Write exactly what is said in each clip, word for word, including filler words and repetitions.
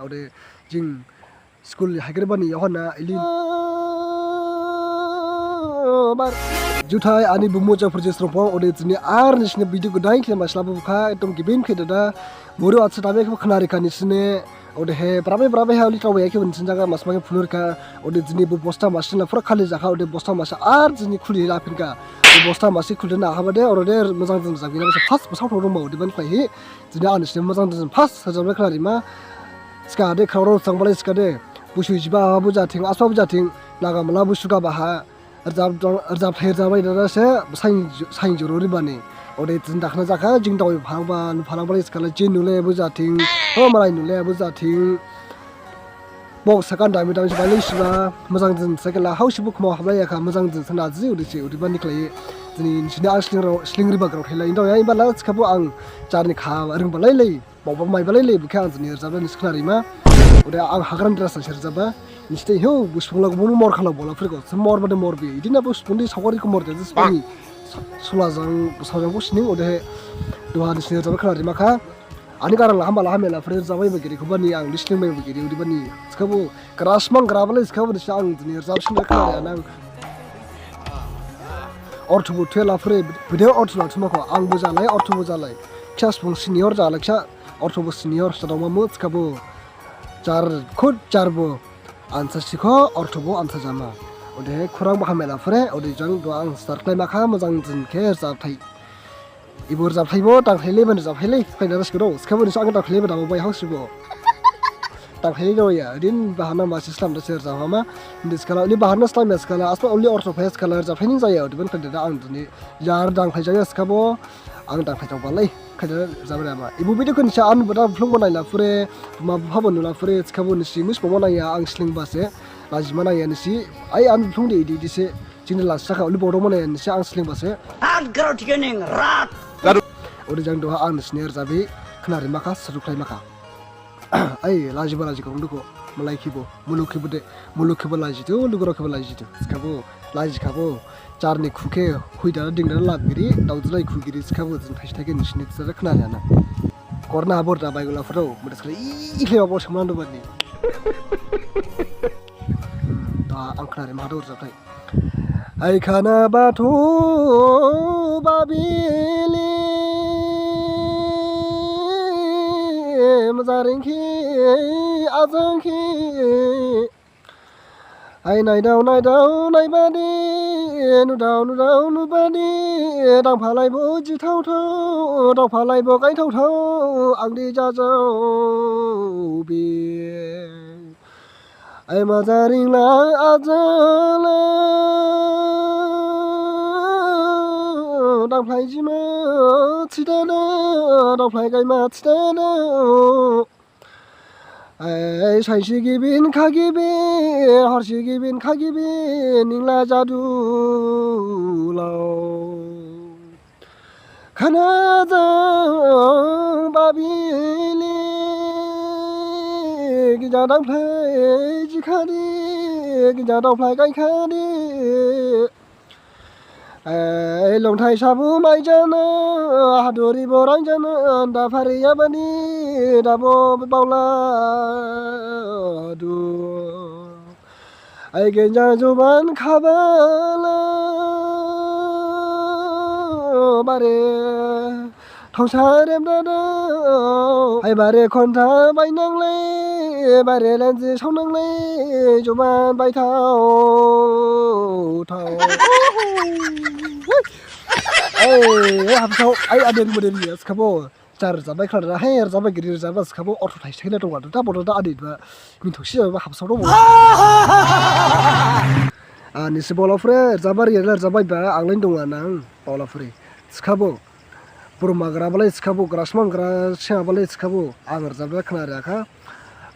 Ode jing school haigerbani yahon ha ili. Juthai ani bumu Joypur Jesrongphang, ode jini ar nisine video gdain khe maslabo bukha, ekdom gibin khe dada. Muru atsa tabe khe khnarikha nisine, odehe brabe brabe ha uli tawe khe nisine jaga masma khe phunurikha, ode jini bu bosta masina pura khali jakha, ode bosta masa ar jini khuli laphinka. Bu bosta masi khuli na habade, orode mojang jang jang bina masa first basao thorong ma ode ban khlaihi. Jini ani sini mojang jang first sajam khnarima. Sikade khrao rao changbalai sikade. Busu jiba ha bujathing, asba bujathing, naga mala busu gaba ha. Rjab, rjab thai rjab bai dada se, sain, sain juru ribani. Ode jin dakhna jakha, jing dawi phalangba, phalangbalai sikala, jin nule bujathing, ho malai nule bujathing. Bok sakan dami dami sibalai siba, mojang jin sakela, hausi buk mau hablai yakha, mojang jin sana ji, ode si, ode bani khlai. Jini, sini ang sling rao, sling riba grao thailai, indao ya, imbala, sikabo ang, jarni kha, ringbalai lai. Baoba maibalai le, bukhe ang jini rjabla nisi khnarima. Ode ang hagran dress ang se rjaba. Nisi te hiu, bu sungla gubu mor khala bola phrikho. Se mor bade mor bi. Idina bu sundi sakwari ko mor jadi sepani. Sula jang, busau jang bu sining, odehe. Duha nisi rjabla khnarima kha. Ani garang la hamba la hamela phri rjaba iba giri, khubani ang listening bai iba giri, ode bani. Sikabo, grasmang grabalai sikabo nisi ang jini rjab sini khnari anang. Ortho bu thela phri, bide ortho la thuma kho, ang bu jalai, ortho bu jalai. Kya sung senior jalai kya. Ortho bo senior sa dongma mu, sikabo jar khud jar bo ansa sikho, ortho bo ansa jama. Ode khurang bo hamela phre, ode jang do ang start khlai makha, mojang jin khe rjab thai. Ibo rjab thai bo, tang thai le, ban rjab thai le, khlai na ras kdo, sikabo nisi ang tang thai le ba dabo bai hausi bo. Tang thai le do ya, din bahana masi slam da se rjab hama, dis kala, ni bahana slam ya sikala, asma uli ortho phai sikala, rjab thai ni jaya, ode ban khlai da ang dini, jar dang thai jaya sikabo, Ang dang khaijao balai, khaijao jabra ma. Ibu video khe nisi ang bada phlung bo naila phure, ma bupha bo nula phure, sikabo nisi mus bo naya ang sling base, laji ma naya nisi, ai ang phlung de idi idi se, jini last sakha uli bodo ma naya nisi ang sling base. Ang garao thike ning rat. Ode jang duha ang nisi ner jabi, khnari makha, saru khlai makha. Ai, laji ba laji kong duko, malai khibo, muluk khibo de, muluk khibo laji tu, lugurao khibo laji tu. Sikabo, laji khabo, jarni khukhe, hui dana ding dana lab giri, dao dulai khu giri, sikabo, jin thaisi thaike nisi ni tsara khna yana. Korna habor da bai gula photo, mudas kare, ih, ikhle babo samlan do bani. Da ang khnari ma dor jatai. Ai khana bathu babili majaringkhi ajangkhi. Ai naidao naidao naibadi nudao nudao nubadi dangphalaibo jithaothao dangphalaibo gaithaothao angdi jajao bi. Ai majaringla ajala dangphlai jima thidada dangphlai gaima thidada. Ai sainsi gibin kha gibin horsi gibin kha gibin ningla jadu lao. Khana jang babili gija dangphlai jikhadi gija dangphlai gaikhadi. Ai longthai sabu maijana haduri borangjana da phariyabani dabo baola du. Ai genja juban khabala bare thongsa remdada. Ai bare khonta bainanglai bare lenji saonanglai juban baithao thao. Ai habsao ai aden model ya sikabo. Jar rjabbai khna da, hai rjabbai giri rjabba sikabo ortho thaisi thaila dong da, da bodo da adi ba, min thoksi ba habsao dong. Ah, nisi baola phure, rjabba riyala rjabbai ba, ang lain dong nang, baola phure. Sikabo, burma gra balai sikabo, grasmang gra siya balai sikabo, ang rjabba khna riyakha.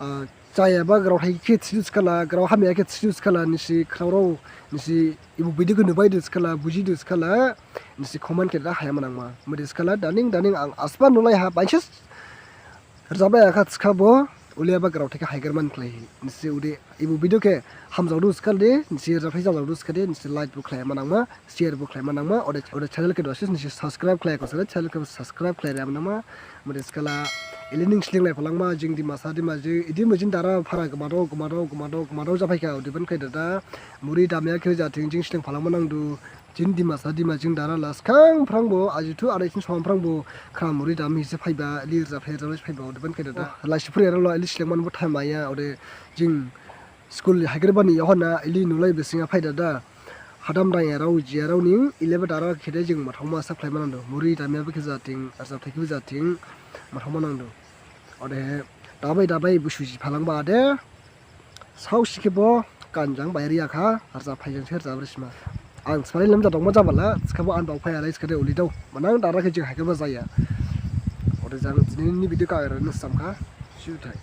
Ah, Chayaba grao thai khe thidu sikala, grao hamya khe thidu sikala, nisi khraorao, nisi ibu video khe nubai du sikala, buji du sikala, nisi comment khe da haya manangma. Mudi sikala, daning, daning ang asba nulai ha, bansis. Rjabla yakha sikabo, uliyaba grao thai khe haigerman khlaihi. Nisi udi ibu video khe hamjaodu sikala de, nisi rjabthai jaodu sikala de, nisi like bo khlai manangma, share bo khlai manangma, ode, ode channel khe dosis nisi subscribe khlai kosala, channel khe subscribe khlai manangma. Mudi sikala, Ili ning slinglai phalangma jing Dimasa Dima jing, idi mujin dara phara gmadao, gmadao, gmadao, gmadao japhaikha, odebani khlai dada, muri damya khe jathing jing sling phalangma nangdu, jing Dimasa Dima jing dara la sgang phrangbo, ajuthu adai sin som phrangbo, khra muri dam hise phaiba, ili rjaphlai rjaphlai phaiba, odebani khlai dada. Laisi phuriyarao la, ili slingmane bo time maya, ode jing school haigerbani yahon ha ili nulai bisingha phai dada. Hadam dangyarao, jiyarao ning, ileba dara khede jing mathaoma sap khlaima nangdu. Muri damyaba khe jathing, rjapthai khebo jathing, mathaoma nangdu. Ode, dabai dabai busu ji phalangba de, saosi khebo, ganjang bairiyakha, rjapthai jang se rjap risma. Ang smalai lemja dongma jabala, skhabo ang baophai alai skhade ulidao. Manang dara khe jing haigerba jaya. Ode jang, dinini video kha erano samkha, juthai.